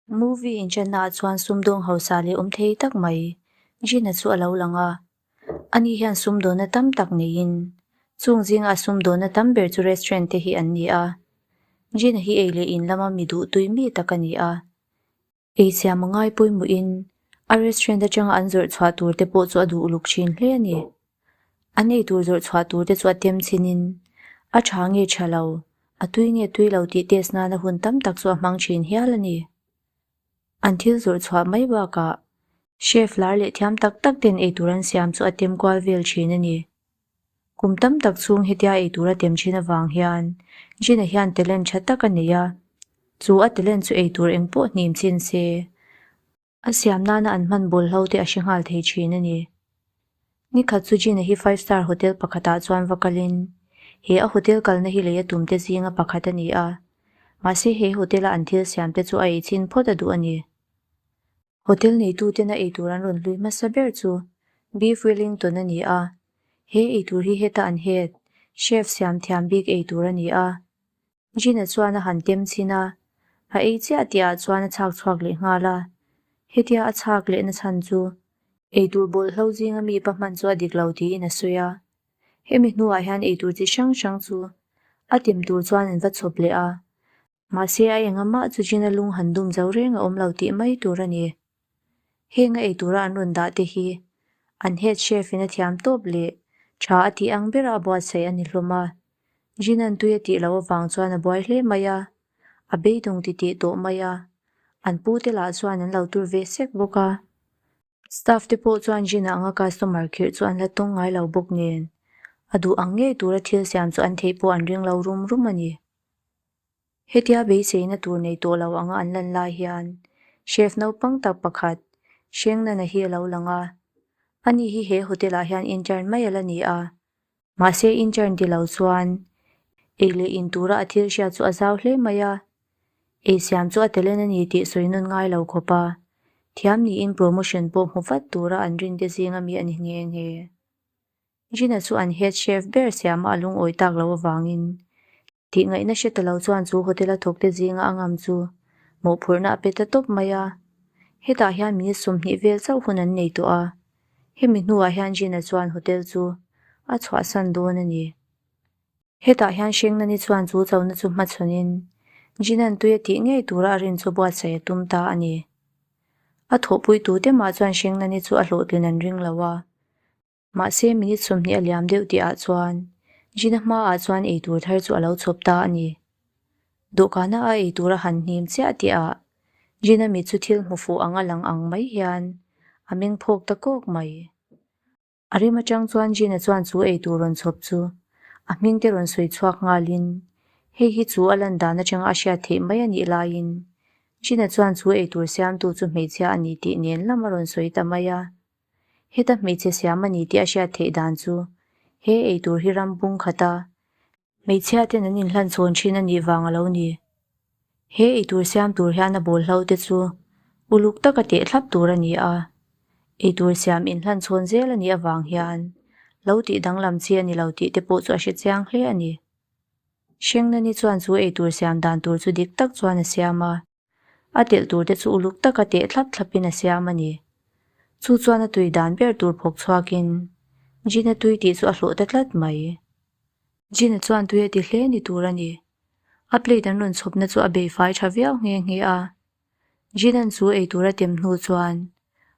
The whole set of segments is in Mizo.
Movie inṭannaah chuan sumdawng hausa leh awm thei tak mai Gina chu a lo lang a. Ani hian sumdawnna tam tak neiin chung zinga a sumdawnna tam ber chu restaurant te hi an ni a. Gina hi ei leh in lama mi duh tui mi tak a ni a. Ei siam a ngai pawimawhin a restaurant atanga an zawrh chhuah tur te pawh chu a duh uluk thin hle a ni. An ei tur zawrh chhuah tur te chu a tem chinin a tha nge tha lo, a tui nge tui lo tih test nana hun tam tak chu a hmang thin hial a ni. An thil zawrh chhuah mai bakah chef lar leh thiam tak tak ten ei tur an siam chu a tem kual vel thin a ni. Kum tam tak chhung hetia ei tur a tem thin avang hian Gina hian talent tha tak a nei a, chu a talent chu ei tur engpawh hnim chin se. A siam nana an hman bawlhlo te a hre nghal thei thin a ni. Nikhat chu Gina hi five star hotel pakhatah chuan va kalin he a hotel kalna hi lei a tum te zinga pakhat a ni a, mahse he hotel a an thil siam te chu a ei chin phawt a duh a ni. Hotel neituten a eitur an rawn hlui hmasa ber chu Beef Wellington a ni a, he eitur hi heta an head chef siam thiam bik eitur a ni a. Gina chuan a han tem chhin a, a ei chiah tihah chuan a chhak chhuak leh nghal a. Hetia a chhak lehna chhan chu eitur bawlhlo zinga mi pa hman chu a dik lo tiin a sawi a. Hemi hnuah hian eitur chi hrang hrang chu a tem tur chuan an va chhawp leh a. Mahse a enga mah chu Gina lung han dum zo reng a awm lo tih mai tur a ni. Heng a eitura an rawn dah te hi an head chef in a thiam tawp leh tha a tih ang bera a buatsaih a ni hlawm a. Jinan tui a tih loh avang chuan a buai hle mai a, a beidawng titih tawh mai a, an pu te lah chuan an lo tur ve sek bawk a. Staff te pawh chuan Jin anga customer khirh chu an la tawng ngai lo bawk nen, a duh ang ngei tura thil siam chu an theih pawh an ring lo rum rum a ni. Hetia beiseina tur nei tawh lo anga an lan lai hian chef naupang tak pakhat Hrengnana hi a lo lang a. Ani hi he hotel ah hian intern mai a la ni a. Mahse intern ti lo chuan ei leh in tura a thil hriat chu a zau hle mai a. Ei siam chu a talent a ni tih sawi nawn ngai lo khawp a. Thiam niin promotion pawh hmu vat tura an rinte zinga mi a ni nghe nghe. Gina chu an head chef ber siama a lungawi tak loh avangin Tih ngaihna hre ta lo chuan chu hotel a thawkte zinga a ngam chu mawhphurhna a pe ta tawp mai a. Hetah hian minute 20 vel chauh hun an nei tawh a. Hemi hnuah hian Gina chuan hotel chu a chhuahsan dawn a ni. Hetah hian Hrengnani chuan chu chona chu hmachhawnin Gina'n tui a tih ngei tura a rin chu buatsaih a tum ta a ni. A thawhpui tute mah chuan Hrengnani chu a hlawhtlin an ring lo a. Mahse minute 20 a liam deuh tih ah chuan Gina hmaah chuan eitur thar chu a lo chhawp ta a ni. Dawhkana a eitur a han hnim chiah tih ah Gina mit chu thil hmu fuh ang a lang ang mai hian a meng phawk ta kawk mai. A rim atang chuan Gina chuan chu eitur rawn chhawp chu a hming te rawn sawi chhuak nghalin hei hi chu a lan dan atanga a hriat theih mai a nih laiin Gina chuan chu eitur siamtu chu hmeichhia a ni tih nen lam a rawn sawi ta mai a. Heta hmeichhe siam a ni tih a hriat theih dan chu he eitur hi ram bung khat a, hmeichhia ten an inhlan chhawn thin a nih vang a lo ni. He eitur siam tur hian a bawlhlo te chu uluk taka teh thlap tur a ni a, eitur siam inhlan chhawn zel a nih avang hian lo tih danglam chi a ni lo tih te pawh chu a hre chiang hle a ni. Hrengnani chuan chu eitur siam dan tur chu dik tak chuan a siam a. A telh tur te chu uluk taka teh thlap thlapin a siam a ni. Chu chuan a tui dan ber tur phawk chhuakin Gina tui tih chu a hlawh ta tlat mai. Gina chuan tui a ti hle ni tur a ni. A plate an rawn chhawpna chu a bei fai tha viau nghe nghe a. Gina'n chu ei tur a tem hnu chuan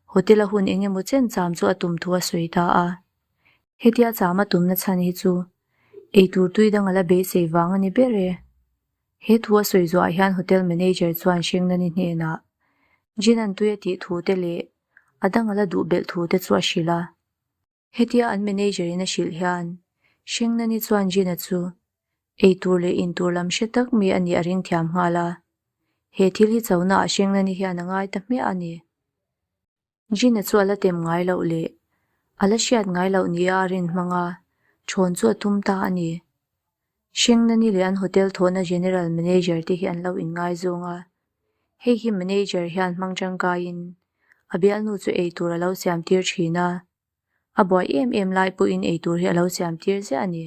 hotel a hun eng emaw chen cham chu a tum thu a sawi ta a. Hetia cham a tumna chhan hi chu ei tur tui dang a la beisei vang a ni ber e. He thu a sawi zuah hian hotel manager chuan Hrengnani hnenah Jinan tui a tih thu te leh a dang a la duh belh thu te chu a hrilh a. Hetia an manager in a hrilh hian Hrengnani chuan Jina chu ei tur leh in tur lam hre tak mi a nih a ring thiam nghal a. He thil hi chona ah Hrengnani hian a ngai ta hmiah a ni. Gina chu a la tem ngai loh leh a la hriat ngai loh nia a rin hmang a, thawn chu a tum ta a ni. Hrengnani leh an hotel thawhna General Manager te hi an lo inngaizawng a, hei hi Manager hian hmang tangkaiin a bialnu chu eitur a lo siam tir thin a, A buai em em lai pawhin eitur hi a lo siam tir ziah a ni.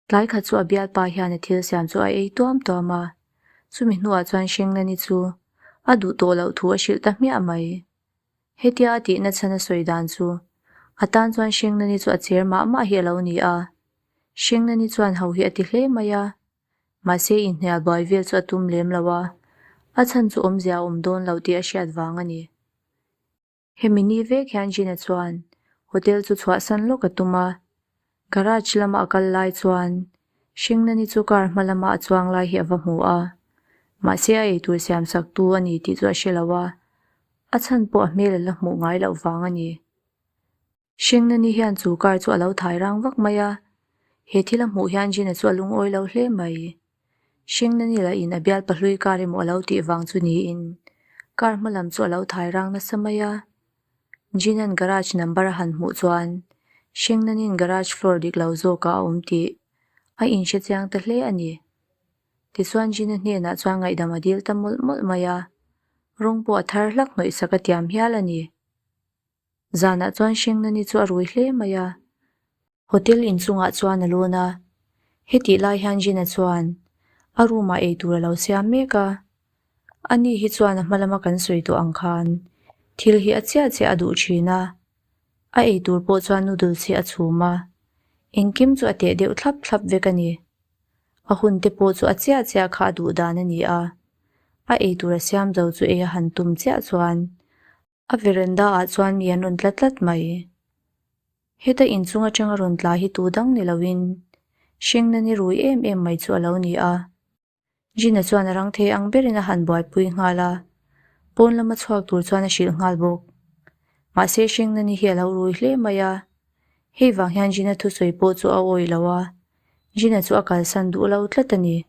Tlai khat chu a bialpa hian a thil siam chu a ei tuam tuam a, chumi hnuah chuan Hrengnani chu A duh tawh loh thu a hrilh ta hmiah mai. Hetia a tihna chhan a sawi dan chu a tan chuan Hringnani chu a cher mah mah hi a lo ni a. Hringnani chuan ho hi a ti hle mai a. Mahse inhnial buai vel chu a tum lem lo a, a chhan chu awmzia a awm dawn loh tih a hriat vang a ni. Hemi ni vek hian Gina chuan hotel chu chhuahsan lawk a tum a, garage lama a kal lai chuan Hringnani chu car hma lama a chuang lai hi a va hmu a, mahse a eitur siamsak tu a ni tih chu a hre lo a, a chhan pawh a hmel a la hmuh ngai loh vang a ni. Hringnani hian chu car chu a lo thai rang vak mai a, he thil a hmuh hian Gina chu a lungawi lo hle mai. Hringnani lah in a bial pahlui car emaw a lo tih vang chu niin car hma lam chu a lo thai rang nasa mai a. Gina'n garage number a han hmuh chuan Hringnani'n garage floor dik lo zawkah a awm tih a inhre chiang ta hle a ni. Tichuan Gina hnenah chuan ngaihdam a dil ta mawlh mawlh mai a, rawng pawh a thar hlak hnawih sak a tiam hial a ni. Zanah chuan Hringnani chu a rui hle mai a. Hotel inchungah chuan a lawn a. Hetih lai hian Gina chuan a room ah eitur a lo siam mek a. Ani hi chuan a hma lama kan sawi tawh ang khan thil hi a chiah chiah a duh thin a. A eitur pawh chuan noodles hi a chhum a. Engkim chu a teh deuh thlap thlap vek a ni. A hun te pawh chu a chiah chiah kha a duh dan a ni a. A eitur a siam zo chu ei a han tum chiah chuan A veranda ah chuan mi an rawn tla tlat mai. Heta inchung atanga rawn tla hi tu dang ni loin Hringnani rui em em mai chu a lo ni a. Gina chuan a rang thei ang berin a han buaipui nghal a, pawn lama chhuak tur chuan a hrilh nghal bawk. Mahse Hringnani hi a lo rui hle mai a, hei vang hian Gina thusawi pawh chu a awih lo a, Gina chu a kalsan duh lo tlat a ni.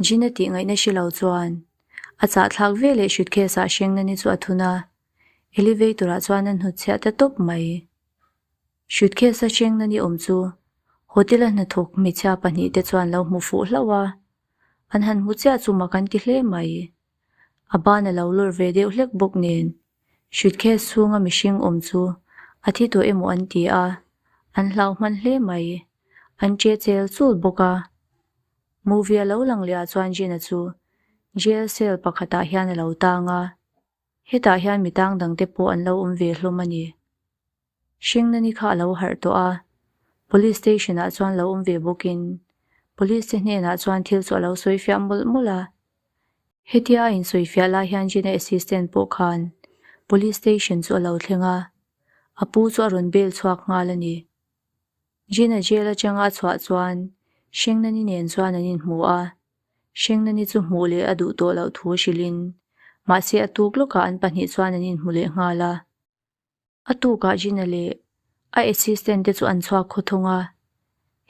Gina tih ngaihna hre lo chuan a chahthlak ve leh suitcase ah Hrengnani chu a thun a, elevator ah chuan a hnutchhiah ta tawp mai. Suitcase a Hrengnani awm chu hotel a hnathawk hmeichhia pahnihte chuan lo hmu fuh hlauh a, an han hmu chiah chu mak an ti hle mai. A ban a lo lawr ve deuh hlek bawk nen suitcase chhunga mihring awm chu a thi tawh emaw an ti a, an hlau hman hle mai. An che chel chul bawk a. Movie a lo lang leh ah chuan Gina chu jail cell pakhatah hian a lo tang a, hetah hian mi tang dangte pawh an lo awm ve hlawm a ni. Hringnani kha a lo harh tawh a, police station ah chuan lo awm ve bawkin police te hnenah chuan thil chu a lo sawi fiah mawlh mawlh a. Hetia a insawi fiah lai hian Gina assistant pawh khan police station chu a lo thleng a, a pu chu a rawn bail chhuak nghal a ni. Gina jail atanga a chhuah chuan Hringnani nen chuan an inhmu a, Hringnani chu hmuh leh a duh tawh loh thu hrilhin mahse a tuk lawkah an pahnih chuan an inhmu leh nghal a. A tukah Gina leh a assistant te chu an chhuak khaw thung a,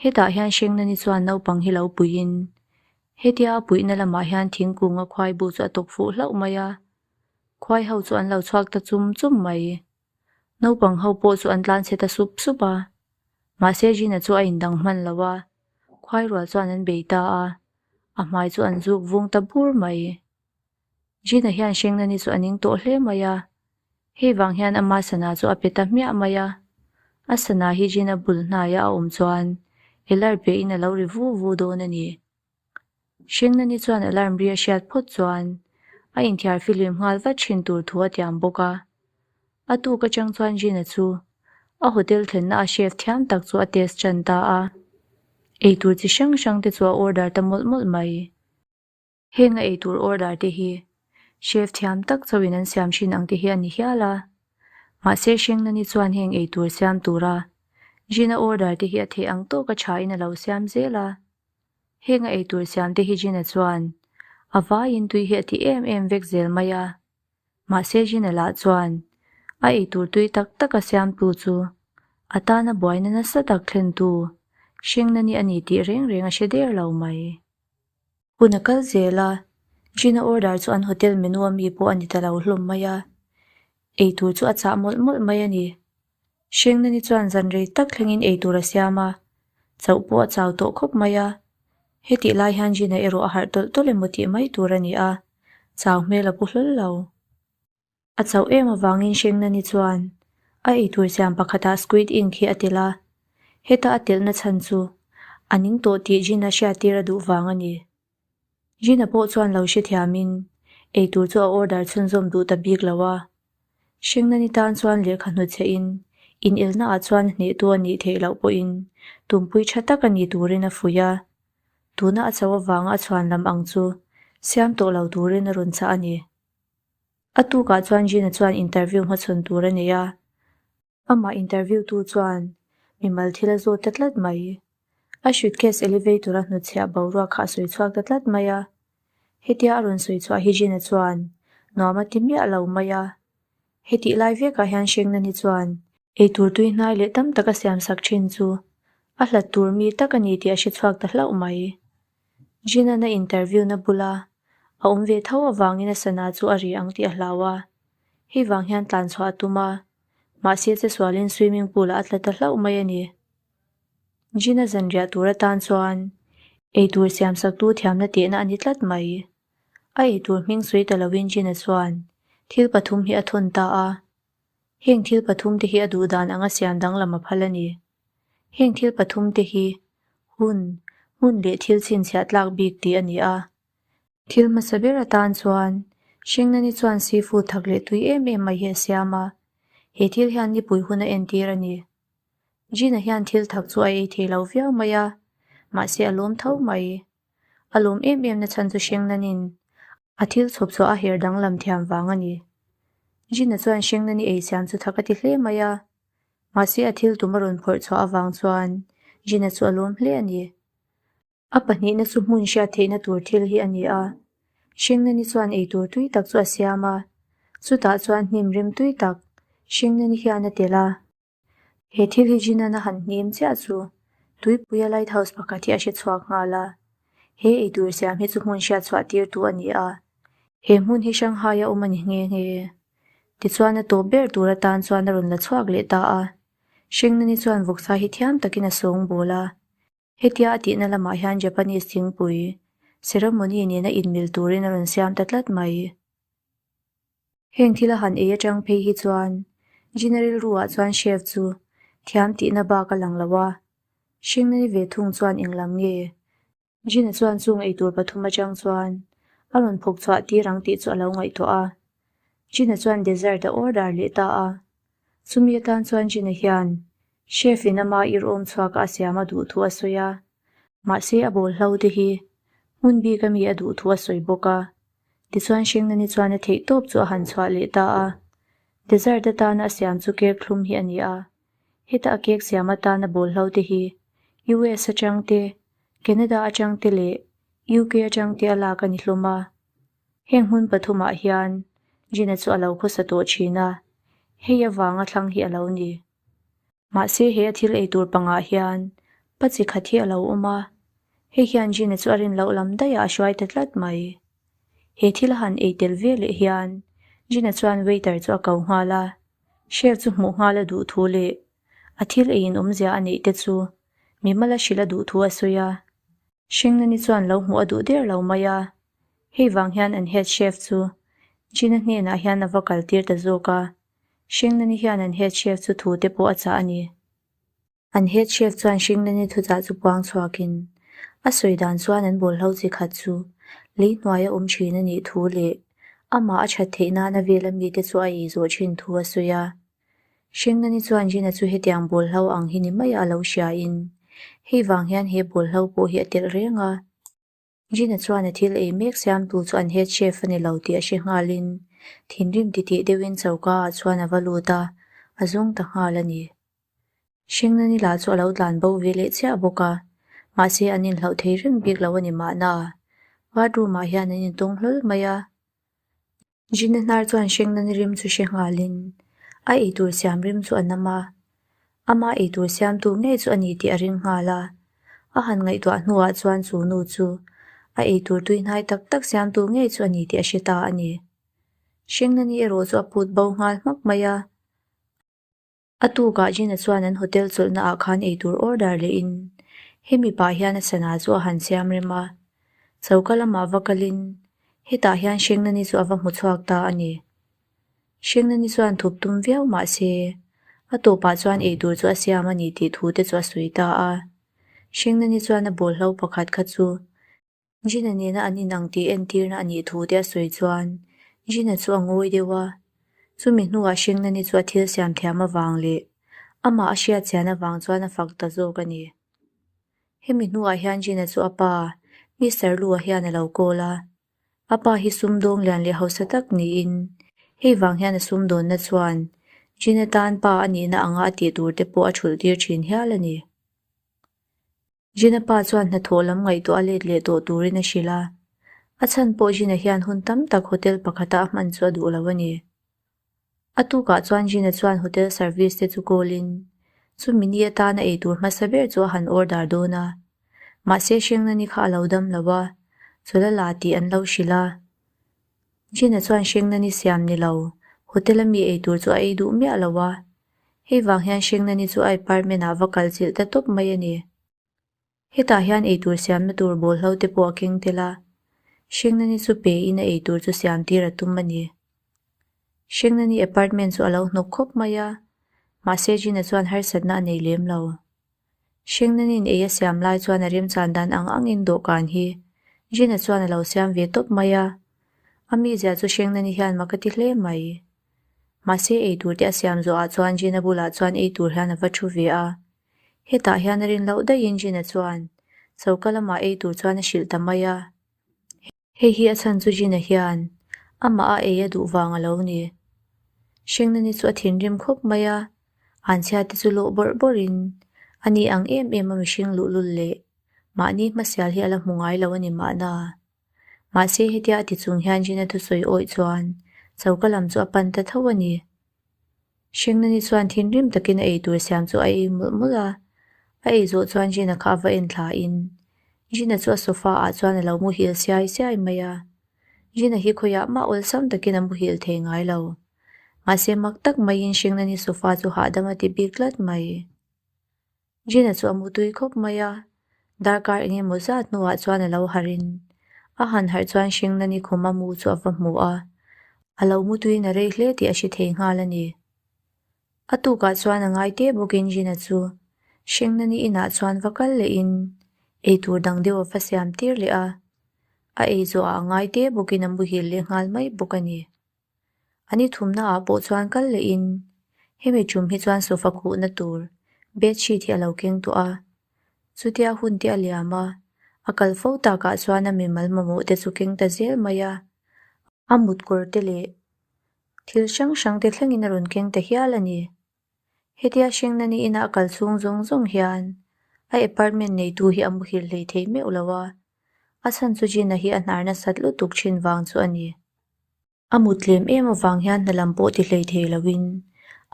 hetah hian Hringnani chuan naupang hi lo puiin hetia a puihna lamah hian thingkung a khuai bu chu a tawk fuh hlauh mai a, khuai ho chu an lo chhuak ta chum chum mai. Naupang ho pawh chu an tlan chhe ta sup sup a, mahse Gina chu a indang hman lo a, khuai rual chuan an bei ta a, a hmai chu an zuk vung ta bur mai. Gina hian Hrengnani chu a ning tawh hle mai a, hei vang hian ama sana chu a pe ta hmiah mai a, a sana hi Gina bul hnaia a awm chuan alarm pe in a lo ri vu vu dawn a ni. Hringnani chuan alarm ri a hriat phawt chuan a inthiar fihlim nghal vat thin tur thu a tiam bawk a. A tuk atang chuan Gina chu a hotel thlenna a chef thiam tak chu a test tan ta a. Eitur chi hrang hrang te chu a order ta mawlh mawlh mai. Heng a eitur order te hi chef thiam tak chauhin an siam thin ang te hi a ni hial a. Mahse Hringnani chuan heng eitur siam tura Gina order te hi a theih ang tawka thain a lo siam zel a. Heng a eitur siam te hi Gina chuan a vaiin tui hi a ti em em vek zel mai a. Mahse Gina lah chuan a eitur tui tak tak a siamtu chu a tana buaina nasa tak thlentu Hringnani a ni tih reng reng a hre der lo mai. Hun a kal zel a, Gina order chu an hotel menu a mi pawh a ni ta lo hlawm mai a. Eitur chu a chah mawlh mawlh mai a ni. Hringnani chuan zan rei tak thlengin eitur a siam a, chauh pawh a chau tawh khawp mai a. Hetih lai hian Gina erawh a harh tawlh tawlh emaw tih mai tur a ni a, chau hmel a pu hlawl lo. A chauh em avangin Hringnani chuan a eitur siam pakhatah squid ink hi a telh a, heta a telhna chhan chu a ning tawh tih Gina hriattir a duh vang a ni. Gina pawh chuan lo hrethiamin. Eitur chu a order chhunzawm duh ta bik lo a. Hringnani tan chuan lehkha hnutchhe in inelna ah chuan hnehtu a nih theih loh pawhin tumpui tha tak a ni turin a fuih a. Tuna a cho avanga a chhuan lam ang chu siam tawh lo turin a rawn chah a ni. A tukah chuan Gina chuan interview hmachhawn tur a nei a. Amah interview tu chuan mimal thil a zawt ta tlat mai. A suitcase elevator a hnutchhiah boruak kha a sawi chhuak ta tlat mai a. Hetia a rawn sawi chhuah hi Gina chuan nuam a ti miah lo mai a. Hetih lai vekah hian Hrengnani chuan eitur tui hnai leh tam tak a siam sak thin chu a hlat tur mi tak a ni tih a hre chhuak ta hlauh mai. Gina-na interview na bula a awm ve tho avangin a sana chu a ri ang tih a hlau a. Hei vang hian tlan chhuah a tum a. Mahse che sualin swimming pool ah a tla ta hlauh mai a ni. Gina zanriah tur atan chuan eitur siamsaktu thiamna tehna a ni tlat mai. A eitur hming sawi ta loin Gina chuan thil pathum hi a thawn ta a. Heng thil pathum te hi a duh dan anga siam danglam a phal a ni. Heng thil pathum te hi hun, hmun leh thil chhinchhiah tlak bik tih a ni a. Thil hmasa ber atan chuan Hringnani chuan seafood thak leh tui em em mai hi a siam a, he thil hian nipui hun a entir a ni. Gina hian thil thak chu a ei thei lo viau mai a, mahse a lawm tho mai. A lawm em em na chhan chu Hringnanin a thil chhawp chhuah a her danglam thiam vang a ni. Gina chuan Hringnani ei siam chu thak a ti hle mai a, mahse a thil tum a rawn phawrh chhuah avang chuan Gina chu a lawm hle a ni. A pahnihna chu hmun hriat theihna tur thil hi a ni a. Hringnani chuan eitur tui tak chu a siam a, chutah chuan hnim rim tui tak Hringnani hian a tel a. He thil hi Jinan a han hnim chiah chu Tuipuia lighthouse pakhat hi a hre chhuak nghal a. He eitur siam hi chu hmun hriat chhuah tir tu a ni a, he hmun hi Shanghai a awm a ni nghe nghe. Tichuan a tawp ber tur atan chuan a rawn la chhuak leh ta a. Hringnani chuan vawksa hi thiam takin a sawng bawl a. Hetia a tihna lamah hian Japanese thingpui ceremony nena inmil turin a rawn siam ta tlat mai. Heng thil a han ei atang phei hi chuan Gina rilruah chuan chef chu thiam tihna bak a lang lo a, Hringnani ve thung chuan englam nge? Gina chuan chung eitur pathum atang chuan a rawn phawk chhuah tir ang tih chu a lo ngaihtuah a. Gina chuan dessert a order leh ta a. Chumi atan chuan Gina hian Chef in ama ir awm chhuak a siam a duh thu a sawi a, mahse a bawl hlo te hi hmun bik ami a duh thu a sawi bawk a. Tichuan Hringnani chuan a theih tawp chu a han chhuah leh ta a. Dessert atana a siam chu cake thlum hi a ni a, heta a cake siam atana bawl hlo te hi US atang te, Canada atang te leh UK atang te a lak a ni hlawm a. Heng hmun pathumah hian Gina chu a lo khawsa tawh thin a, hei avanga thlang hi a lo ni. Mahse he a thil ei tur pangah hian pa chi khat hi a lo awm a, hei hian Gina chu a rin loh lam daihah a hruai ta tlat mai. He thil a han ei tel ve leh hian Gina chuan waiter chu a ko nghal a, chef chu hmuh nghal a duh thu leh a thil eiin awmzia a neih te chu mimal a hrilh a duh thu a sawi a. Hringnani chuan lo hmuh a duh der lo mai a, hei vang hian an head chef chu Gina hnenah hian a va kal tir ta zawk a, Hringnani hian an head chef chu thu te pawh a chah a ni. An head chef chuan Hringnani thuchah chu puang chhuakin a sawi dan chuan an bawlhlo chi khat chu lei hnuaia awm thin a nih thu leh amah a that theih nana vela mite chu a ei zawh thin thu a sawi a. Hringnani chuan Gina chu hetiang bawlhlo ang hi ni maia a lo hriain hei vang hian he bawlhlo pawh hi a telh reng a. Gina chuan a thil ei mek siamtu chu an head chef a ni lo tih a hre nghalin thinrim titih deuhin choka ah chuan a va lut a, a zawng ta nghal a ni. Hringnani lah chu a lo tlan bo ve leh chiah bawk a, mahse an inhlauh thei reng bik lo a ni mahna. Bathroom ah hian an intawng hlawl mai a. Gina hnar chuan Hringnani rim chu hre nghalin a eitur siam rim chu a nam a, ama eitur siamtu ngei chu a ni tih a ring nghal a. A han ngaihtuah hnuah chuan chu nu chu a eitur tui hnai tak tak siamtu ngei chu a ni tih a hre ta a ni. Hringnani erawh chu a put bo nghal hmak mai a. A tukah Gina chuan an hotel chawlhna ah khan eitur order lehin hemi pah hian a sana chu a han siam rem a. Choka lamah va kalin hetah hian Hrengnani chu a va hmu chhuak ta a ni. Hrengnani chuan thup tum viau mah se a tawpah chuan eitur chu a siam a ni tih thu te chu a sawi ta a. Hrengnani chuan a bawlhlo pakhat kha chu. Gina nena an inang tih entirna a nih thu te a sawi chuan Gina chu a ngawi deuh a. Chumi hnuah Hringnani chu a thil siam thiam avang leh amah a hriat chian avang chuan a fak ta zawk a ni. Hemi hnuah hian Gina chu a pa, Mister Lu-a hian a lo call a. A pa hi sumdawng lian leh hausa tak niin hei vang hian a sumdawnna chuan Gina tan pa a nihna anga a tih tur te pawh a thulh tir thin hial a ni. Gina pa chuan hnathawh lam ngaihtuah a let leh tawh turin a hrilh a. A chhan pawh Gina hian hun tam tak hotel pakhata a hman chu a duh lo a ni. A tukah chuan Gina chuan hotel service te chu call in chumi ni atana ei tur hmasa ber chu a han order dawn a. Mahse Hrengnani kha a lo dam lo a, chawlh a la tih an lo hrilh a. Gina chuan Hrengnani siam ni lo, hotel a mi ei tur chu a ei duh miah lo a. Hei vang hian Hrengnani chu a apartment ah va kal chilh ta tawp mai a ni. Hetah hian eitur siamna tur bawlhlo te pawh a keng tel a, Hringnani chu pe in a eitur chu siam tir a tum a ni. Hringnani apartment chu a lo hnawk khawp mai a, mahse Gina chuan harsatna a nei lem lo. Hringnani'n ei a siam lai chuan a remchan dan ang angin dawhkan hi Gina chuan a lo siam ve tawp mai a, a mizia chu Hringnani hian mak a ti hle mai. Mahse eitur te a siam zawhah chuan Gina bulah chuan eitur hian a va thu ve a, Hetah hian a rin loh daihin Gina chuan choka lamah ei tur chuan a hrilh ta mai a. Hei hi a chhan chu Gina hian amah a ei a duh vang a lo ni. Hringnani chu a thinrim khawp mai a, anchhia te chu lawh bawrh bawrhin a ni ang em em a mihring luhlul leh mahni hmasial hi a la hmu ngai lo a ni mahna. Mahse hetia a ti chung hian Gina thusawi awih chuan choka lam chu a pan ta tho a ni. Hringnani chuan thinrim takin a eitur siam chu a ei mawlh mawlh a, a ei zawh chuan Gina kha a va en thla in Gina chu a sofa ah chuan a lo muhil siai siai mai a. Gina hi khawiah mah awlsam takin a muhil thei ngai lo. Mahse mak tak maiin Hringnani sofa chu hahdam a ti bik tlat mai. Gina chu a mu tui khawp mai a, darkar eng emaw zat hnuah chuan a lo harh in a han harh chuan Hringnani khum a mu chu a va hmu a, a lo mu tuiin a rei hle tih a hre thei nghal a ni. A tukah chuan a ngai teh bawkin Gina chu Hringnani inah chuan va kal lehin eitur dang deuh a va siam tir leh a, a ei zawhah a ngai teh bawkin a muhil leh nghal mai bawk a ni. An i thumna ah pawh chuan kal leh in hemi tum hi chuan sofa khuhna tur bed sheet hi a lo keng tawh a, chutia hun te a liam a, a kal fo takah chuan a mimal mamawh te chu keng ta zel mai a, a mut kawr te leh thil hrang hrang te thlengin a rawn keng ta hial a ni. Hetia Hringnani ina a kal chhung zawng zawng hian a apartment neitu hi a muhil hlei thei meuh lo a, a chhan chu Gina hi a hnar nasat lutuk thin vang chu a ni. A mut tlem em avang hian hna lam pawh ti hlei thei loin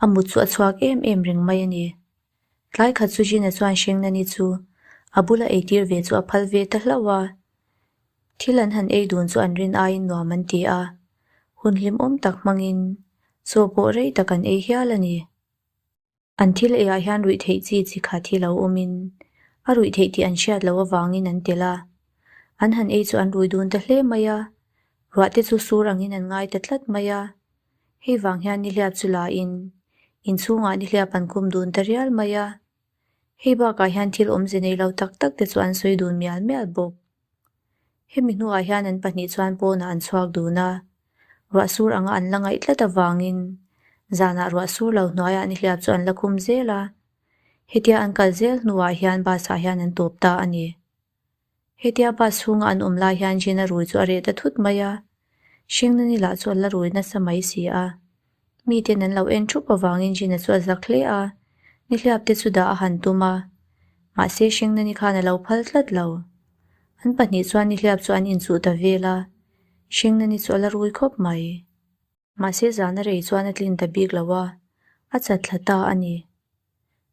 a mut chu a chhuak em em reng mai a ni. Tlai khat chu Gina chuan Hringnani chu a bula eitir ve chu a phal ve ta hlauh a. Thil an han ei dun chu an rin aiin nuam an ti a, hun hlimawm tak hmangin chaw pawh rei tak an ei hial a ni. An thil eiah hian ruih theih chi chi khat hi lo awmin a ruih theih tih an hriat loh avangin an tel a. An han ei chu an rui dun ta hle mai a, ruah te chu sur angin an ngai ta tlat mai a. Hei vang hian nihliap chu lain inchhungah nihliap an kum dun ta rial mai a. Hei bakah hian thil awmze nei lo tak tak te chu an sawi dun mial mial bawk. Hemi hnuah hian an pahnih chuan pawnah an chhuak dun a, ruah sur anga an la ngaih tlat avangin zanah ruah sur lo hnuaiah nihliap chu an la khum zel a, hetia an kal zel hnuah hian bus ah hian an tawp ta a ni. Hetia bus chhunga an awm lai hian Gina rui chu a reh ta thut mai a, Hringnani lah chu a la rui nasa mai si a. Miten an lo en thup avangin Gina chu a zak hle a, nihliap te chu dah a han tum a, mahse Hringnani khan a lo phal tlat lo. An pahnih chuan nihliap chu an inchuh ta vel a, Hringnani chu a la rui khawp mai. Mahse zana rei chuan a tlin ta bik lo a, a chat thla ta a ni.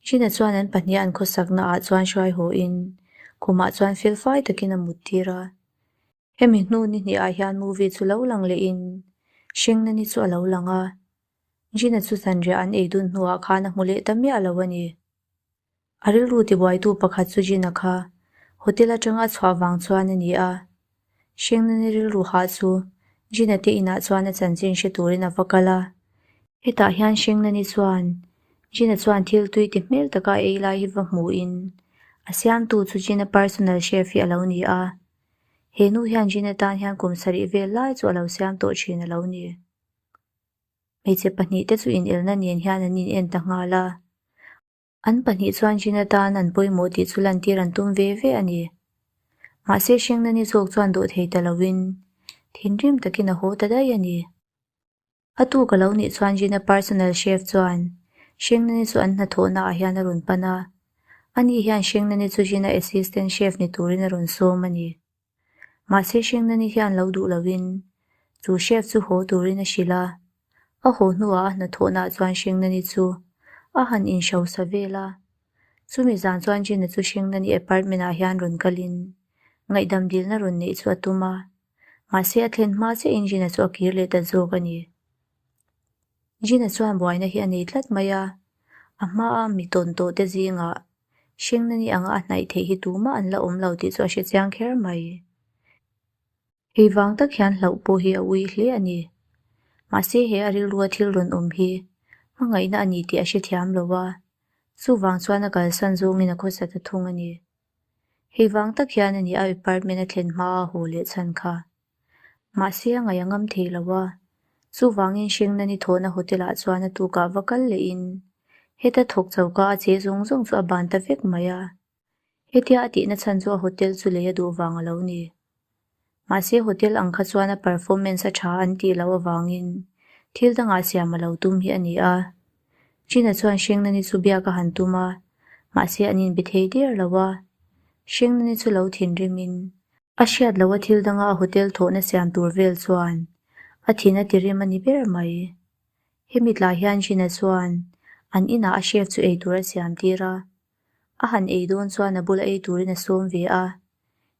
Gina chuan an pahnih an khawsakna ah chuan hruai haw in khumah chuan fel fai takin a mut tir a. Hemi hnu ni hnih ah hian movie chu lo lang leh in Hringnani chu a lo lang a. Gina chu zanriah an ei dun hnuah khan a hmu leh ta miah lo a ni. A rilru tibuaitu pakhat chu Gina kha hotel atanga a chhuah vang chuan a ni a. Hringnani rilru hah chu Gina te inah chuan a chanchin hre turin a va kal a. Hetah hian Hringnani chuan Gina chuan thil tui ti hmel taka a ei lai hi va hmuhin a siamtu chu Gina personal chef hi a lo ni a. He nu hian Jin atan hian kum sarih vel lai chu a lo siam tawh thin a lo ni. Hmeichhe pahnihte chu inelna nen hian an in en ta nghal a. An pahnih chuan Jin atan an pawimawh tih chu lantir an tum ve ve a ni. Mahse Hrengnani zawk chuan dawh thei ta loin thinrim takin a haw ta daih a ni. A tuk a lo nih chuan Jin-a personal chef chuan Hrengnani chu an hnathawhna ah hian a rawn pan a. Ani hian Hrengnani chu Jin-a assistant chef ni turin a rawn sawm a ni. Mahse Hrengnani hian lo duh loin chu chef chu haw turin a hrilh a. A haw hnuah a hnathawhnaah chuan Hrengnani chu a han inhrosa vel a. Chumi zan chuan Jin-a chu Hrengnani apartment-ah hian rawn kalin ngaihdam dilna rawn neih chu a tum a. Mahse a thlen hma chiah in Jin-a chu a kir leh ta zawk a ni. Jin-a chuan buaina hi a nei tlat mai a, a hmaa mi tawn tawh te zingah Hrengnani anga a hnaih theih hi tumah an la awm lo tih chu a hre chiang kher mai. Hei vang tak hian hlauh pawh hi a ui hle a ni. Mahse he a rilrua thil rawn awm hi hmangaihna a ni tih a hrethiam lo a, chuvang chuan a kalsan zawngin a khawsa ta thung a ni. Hei vang tak hian a ni a apartment a thlen hma a haw leh chhan kha. Mahse a ngaih a ngam thei lo a, chuvangin Hrengnani thawhna hotel ah chuan a tukah va kal leh in heta thawk choka a che zawng zawng chu a ban ta vek mai a. Hetia a tihna chhan chu a hotel chu lei a duh vang a lo ni. Mahse hotel ang kha chuan a performance a tha an tih loh avangin thil dangah siam a lo tum hi a ni a. China chuan Hrengnani chu biak a han tum a, mahse an inbe thei der lo a. Hrengnani chu lo thinrimin a hriat loh a thil danga a hotel thawhna siam tur vel chuan a thin a tirim a ni ber mai. Hemi tlai hian China chuan an inah a chef chu eitur a siam tir a. A han ei dawn chuan a bula ei turin a sawm ve a.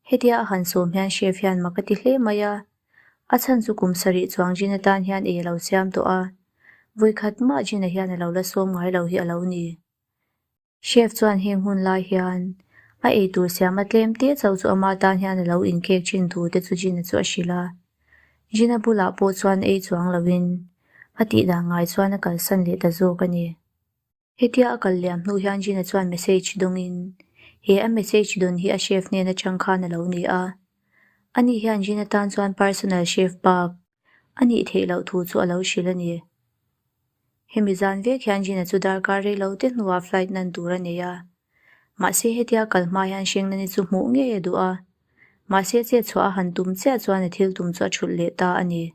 Hetia a han sawm hian chef hian mak a ti hle mai a. A chhan chu kum sarih chuang Jin atan hian ei a lo siam tawh a. Vawikhat mah Jin-a hian a lo la sawm ngai lo hi a lo ni. Chef chuan heng hun lai hian a ei tur siam a tlem te chauh chu ama tan hian a lo inkhek thin thu te chu Jin-a chu a hrilh a. Jin-a bulah pawh chuan ei chuang loin a tihdan ngai chuan a kalsan leh ta zawk a ni. Hetia a kal liam hnu hian Gina chuan message dawngin he a message dawn hi a chef hnen atang khan a lo ni a. Ani hian Gina tan chuan personal chef bak a nih theih loh thu chu a lo hrilh a ni. Hemi zan vek hian Gina chu darkar rei lo te hnuah flight nan tur a nei a. Mahse hetia kal hma hian Hrengnani chu hmuh ngei a duh a. Mahse chet chhuah a han tum chiah chuan a thil tum chu a thulh leh ta a ni.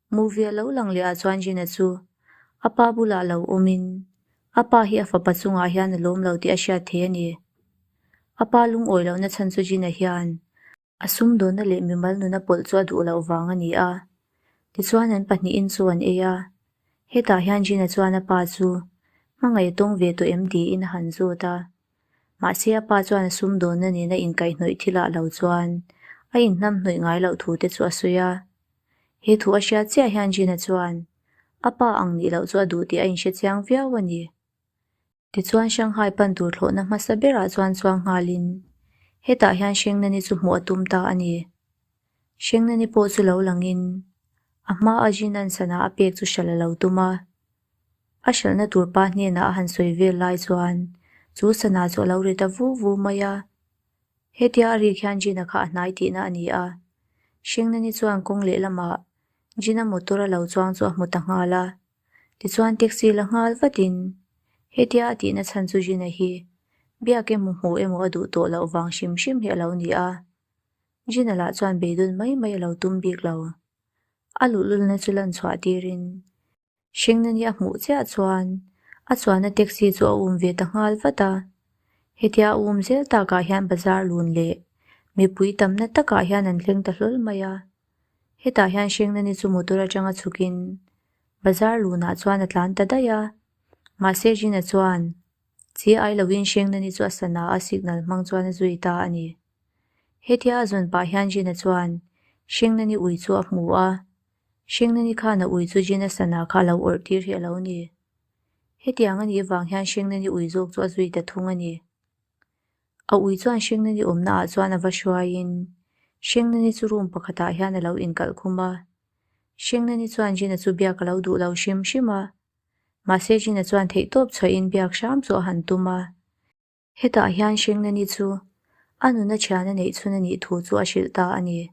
Movie a lo lang leh ah chuan Gina chu a pa bulah lo awmin a pa hi a fapa chungah hian a lawm lo tih a hriat thei a ni. A pa lungawi lohna chhan chu Gina hian a sumdawnna leh mimal nuna pawlh chu a duh loh vang a ni a. Tichuan an pahnihin chu an ei a, hetah hian Gina chuan a pa chu hmangaih a tawng ve tawh em tiin a han zawt a. Mahse a pa chuan a sumdawnna nena inkaihhnawih thilah lo chuan a inhnamhnawih ngai loh thu te chu a sawi a. He thu a hriat chiah hian Gina chuan a pa ang nih loh chu a duh tih a inhre chiang viau a ni. Tichuan Shanghai pan tur thlawhna hmasa berah chuan chuang nghalin hetah hian Hrengnani chu hmuh a tum ta a ni. Hrengnani pawh chu lo langin a hmaa Gina'n sana a pek chu hralh a lo tum a. A hralhna tur pa hnenah a han sawi vel lai chuan chu sana chu a lo ri ta vu vu mai a. Hetia a rik hian Gina kha a hnai tihna a ni a. Hrengnani chuan kawng lehlamah Gina motor a lo chuang chu a hmu ta nghal a. Tichuan taxi la nghal vatin hetia a tihna chhan chu Gina hi biak emaw hmuh emaw a duh tawh loh vang hrim hrim hi a lo ni a. Gina lah chuan beidawn mai mai a lo tum bik lo. A luhlulna chu lan chhuah tirin Hrengnani a hmuh chiah chuan a chuanna taxi chu a um ve ta nghal vat a. Hetia a um zel takah hian bazar lun leh mipui tamna takah hian an thleng ta hlawl mai a. Hetah hian Hrengnani chu motor atanga chhukin bazar lunah chuan a tlan ta daih a. Mahse Gina chuan chi ai loin Hrengnani chu a sana a signal hmang chuan a zui ta a ni. Hetia a zawn pah hian Gina chuan Hrengnani ui chu a hmu a. Hrengnani khan a ui chu Gina sana kha a lo awrh tir hi a lo ni. Hetiang a nih vang hian Hrengnani ui zawk chu a zui ta thung a ni. A ui chuan Hrengnani awmna ah chuan a va hruaiin Hrengnani chu room pakhatah hian a lo inkalh khum a. Hrengnani chuan Gina chu biak a lo duh lo hrim hrim a. Mahse Gina chuan theihtawp chhuahin biak hram chu a han tum a. Hetah hian Hrengnani chu A nuna thian a neih chhun a nih thu chu a hrilh ta a ni.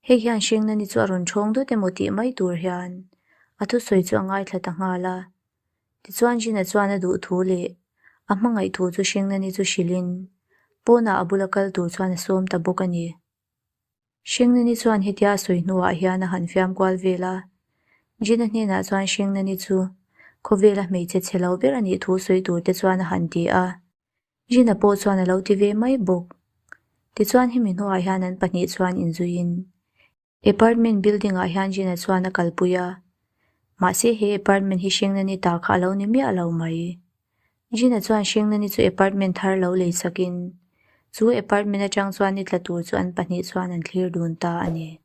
Hei hian Hringnani chu a rawn ṭhawng dawt emaw tih mai tur hian a thusawi chu a ngaithla ta nghal a. Tichuan Jin-a chuan a duh thu leh a hmangaih thu chu Hringnani chu hrilhin pawnah a bula kal tur chuan a sawm ta bawk a ni. Hringnani chuan hetia a sawi hnuah hian a han fiam kual vel a. Jin-a hnenah chuan Hringnani chu khawvela hmeichhe chhe lo ber a nih thu sawi tur te chuan a han ti a. Jin-a pawh chuan a lo ti ve mai bawk. Tichuan hemi hnuah hian an pahnih chuan inzuiin apartment building-ah hian Jin-a chuan a kalpui a. Mahse he apartment hi Hringnani ta kha a lo ni miah lo mai. Jin-a chuan Hringnani chu apartment thar lo lei sakin chu apartment atang chuan ni tla tur chu an pahnih chuan an thlir dun ta a ni.